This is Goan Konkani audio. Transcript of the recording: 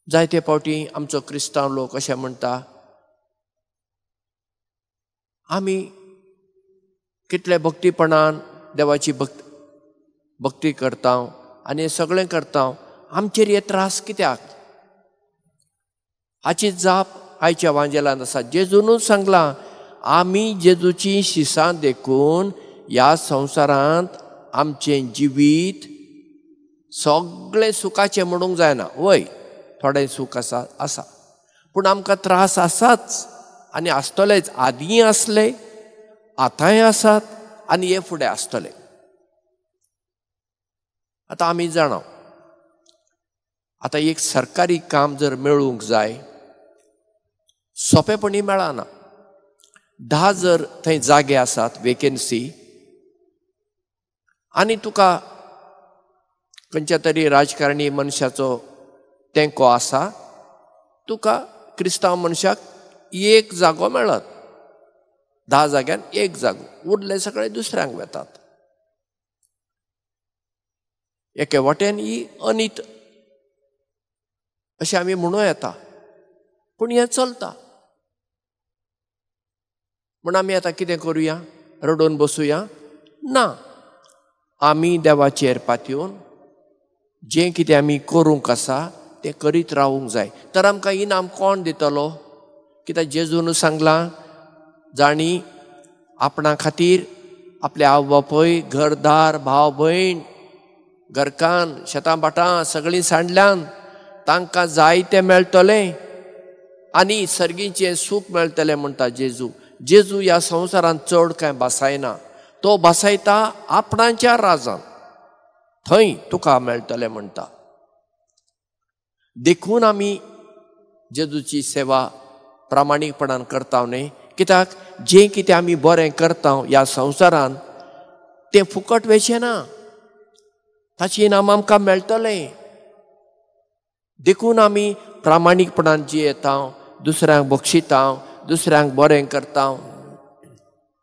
जायते फावटी आमचो क्रिस्तांव लोक अशें म्हणटा, आमी कितले भक्तीपणान देवाची भक्ती करता आनी सगळें करता, आमचेर हे त्रास कित्याक? हाची जाप आयच्या वांजेलान आसा. जेजूनूच सांगलां, आमी जेजूची शिसां देखून ह्या संवसारांत आमचें जिवीत सगळें सुखाचें म्हणूंक जायना. वय, थोडें सूख आसा आसा, पूण आमकां त्रास आसाच आनी आसतलेच. आदींय आसले, आतांय आसात आनी हे फुडें आसतले. आतां आमी जाणा, आतां एक सरकारी काम जर मेळूंक जाय, सोंपेपणी मेळना. 10 जर थंय जागे आसात वेकेन्सी, आनी तुका खंयच्या तरी राजकारणी मनशाचो तेंको आसा, तुका क्रिस्तांव मनशाक एक जागो मेळत. 10 जाग्यान एक जागो, उरले सगळे दुसऱ्यांक वेतात. एके वाटेन ही अनीत अशें आमी म्हणूं येता, पूण हें चलता. म्हूण आमी आतां कितें करुया? रडून बसुया? ना, आमी देवाचेर पातयेवन जें कितें आमी करूंक आसा तें करीत रावूंक जाय. तर आमकां इनाम कोण दितलो? कित्याक जेजून सांगलां, जाणी आपणा खातीर आपले आवय बापूय, घरदार, भाव भयण, घरकान्न, शेतां भाटां सगळीं सांडल्यान तांकां जायतें मेळटलें आनी सर्गीचें सूख मेळटलें म्हणटा जेजू. जेजू ह्या संवसारांत चड कांय भासायना, तो भासायता आपणाच्या राजान, थंय तुका मेळटलें म्हणटा. देखून आमी जेजूची सेवा प्रामाणीकपणान करता न्हय, कित्याक जें कितें आमी बरें करता ह्या संवसारान तें फुकट वचें ना, ताचें इनाम आमकां मेळटलें. देखून आमी प्रामाणीकपणान जियेता, दुसऱ्यांक बक्षिता, दुसऱ्यांक बरें करता,